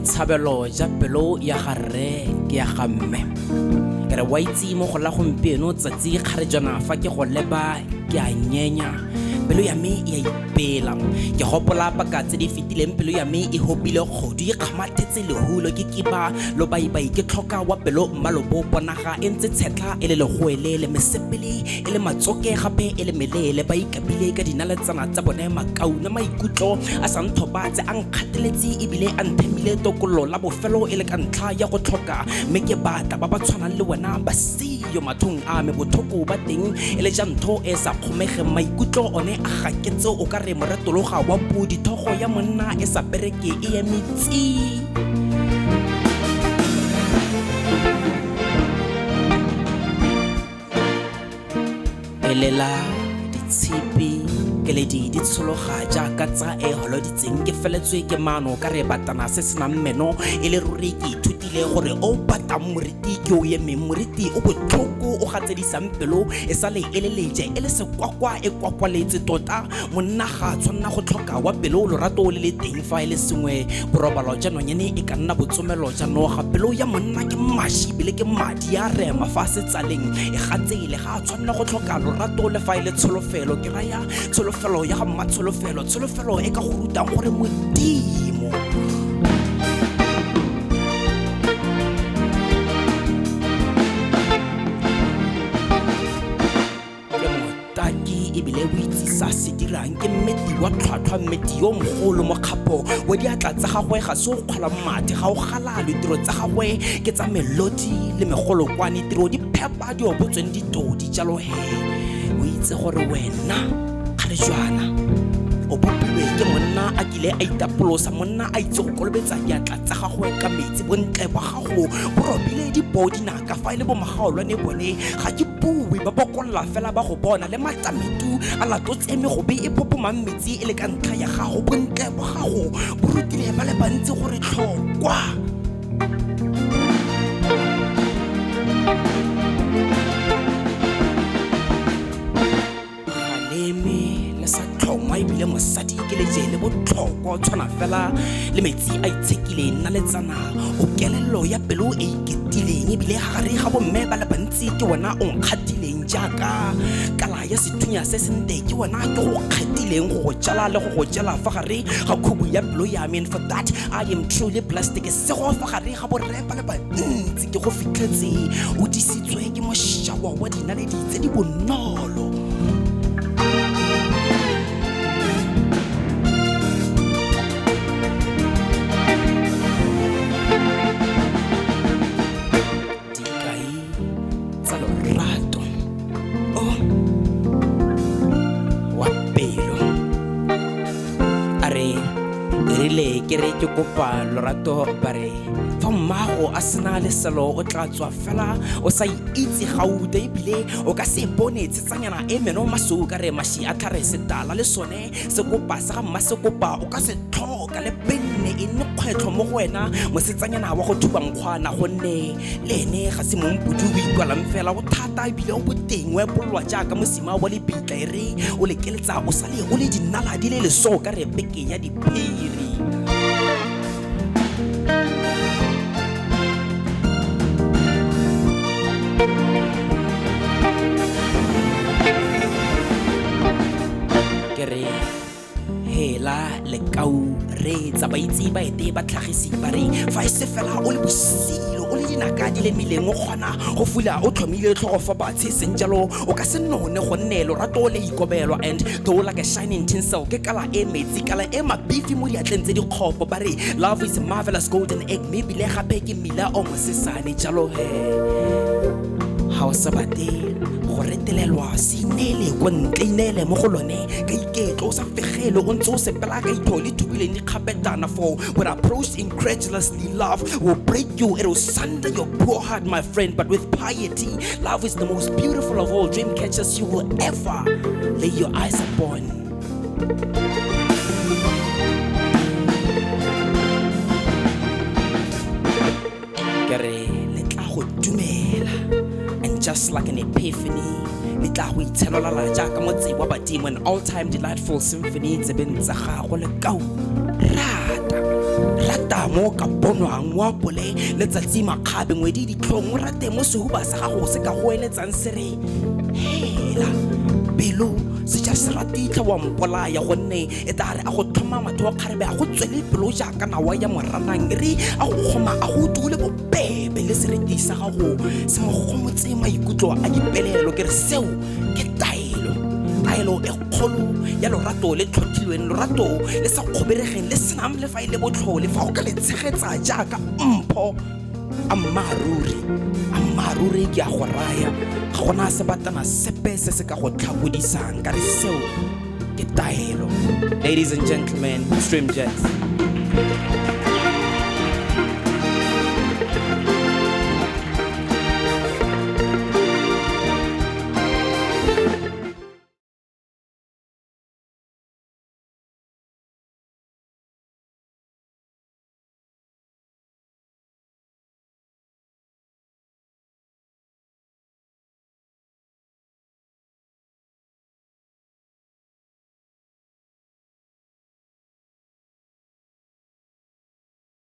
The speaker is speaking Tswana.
Botshabelo ja pelo ya ga rre ke ya ga mme. Ke re wa itse mo go la gompieno tsatsi kgarejana fa ke go leba ke a nyenya. Pelo ya me e a ipela. Ke gopola paka tse di fetileng pelo ya me e hopile kgodu e kgamathetse lehulo ke kiba lobaibai ke tlhoka wa pelo mmalobopo naga e ntse tshetlha e le legoelele mesepele e le matsoke gape e le meleele ba ikabile ka dinaletsana tsa bone makauna maikutlo a sa nthobatse a nkgateletse ebile a nthemile tokololo la bofelo e le ka ntlha ya go tlhoka mme ke batla ba ba tshwanang le wena ba seyo mathong a me bothoko ba teng e le ja ntho e sa kgomegeng maikutlo one a gaketse o ka re moretologa wa podi thogo ya monna e sa bereke e eme tsi. Elela ditshipi keledi di tshologa jaaka tsa e holoditseng ke feletswe ke maano ka re batana se senang meno e le ruri ke ithutile gore o batang moriti ke o emeng moriti o botlhoko o gatsedisang pelo e sale e le leje e le sekwakwa e kwakwaletse tota monna ga a tshwanna go tlhoka wa pelo lorato le le teng fa e le sengwe borobalo ja nonyane e ka nna botsomelo ja noga pelo ya monna ke mashi ebile ke madi a rema fa se tsaleng e gatsele ga a tshwanela go tlhoka lorato le fa e le tsholofelo ke raya tsholofelo ya ga mmatsholofelo tsholofelo e ka go rutang gore modimo ke motaki ebile o itse sa se dirang ke mmeti wa tlhwatlhwa mmeti yo mogolo mokgapo wa diatla tsa gagwe ga se o kgwala mathe ga o galalwe tiro tsa gagwe ke tsa melodi le megolokwane tiro di phepa di obotsweng ditodi jalo he o itse gore wena kgarejwana o bopilwe ke monna a kile a itapolosa monna a itse go kolobetsa diatla tsa gagwe ka metsi bontle bwa gago bo robile dipoo dinaka fa e le bomagaolwane bone ga ke bue ba bokolla fela ba go bona le matlametu a latotse megobe e phophomang metsi e le ka ntlha ya gago bontle bwa gago bo rutile ba le bantsi gore tlhokwa Galeme le sa tlhongwa ebile mosadi ke leje le botlhokwa o tshwana fela le metsi a itshekileng nna letsana o kelello ya pelo e iketileng ebile gare ga bomme ba le bantsi ke wena o nkgatileng jaaka kala ya sethunya se sente ke wena ke go kgatileng go go jala le go go jela fa gare ga khubu ya pelo ya me and for that I am truly blessed ke sego fa gare ga borre ba le bantsi ke go fitlhetse o disitswe ke mošawa wa dinaledi tse di bonolo. Dikai tsa lorato o wa pelo a re erile ke re ke kopa lorato ba re fa mmago a sena leselo o tla tswa fela o sa itse gauta ebile o ka se bone tshetsanyana e meno masweu ka re mashi a tlhare setala le sone sekopa sa ga mmasekopa o ka se tlhoka le penne e nne kgwetlho mo go wena mosetsanyana wa go thuba nkgwana gonne le ene ga se mompodi o ikwalang fela o thata ebile o boteng o epololwa jaaka mosima wa lebitla e re o lekeletsa o sale o le dinala di le leso ka re peke ya diphiri. Ke re hela lekau reetsa baitse ba ete ba tlhagisi ba re fa e se fela o le bosilo o le dinaka di lemileng o kgona go fula o tlhomile tlhogo fa batshe seng jalo o ka se none gonne lorato le ikobelwa and though like a shining tinsel ke kala e metsi kala e mabifi mo diatleng tse dikgopo ba re love is a marvelous golden egg mme ebile gape ke mmila o mosesane jalo he ga o sa batle go retelelwa se ineele ko ntle ineele mo go lone ka iketlo o sa fegele o ntse o sepela ka itho le thubileng dikgapetana for when approached incredulously love will break you it will sunder your poor heart my friend but with piety love is the most beautiful of all dream catchers you will ever lay your eyes upon. Ke re le tla go dumela and just like an epiphany le tla go itshelolala jaaka motse wa badimo an all time delightful symphony tsebeng tsa gago lekau rata rata. Rata mo o ka bonwang, o apole letsatsi makgabe, ngwedi ditlhong, o rate mo sehuba sa gago se ka go eletsang se re hela pelo seja se ratitlha wa mpolaya, gonne e tla re a go tlhoma matho a kgarebe a go tswele pelo jaaka nawa ya moranang, e re a go kgoma a go dule bobebe le sereti sa gago se mo gomotse maikutlo a dipelelo. Ke re seo ke taelo, taelo e kgolo ya lorato le tlhotlhilweng, lorato le sa kgoberegeng, le senang le fa e le botlhole fa o ka le tshegetsa jaaka mpho. Ammaaruri, ammaaruri ke a go raya, ga gona sebatana sepe se se ka go tlhakodisang. Ka re seo ke taelo. Ladies and gentlemen, Stream Jets.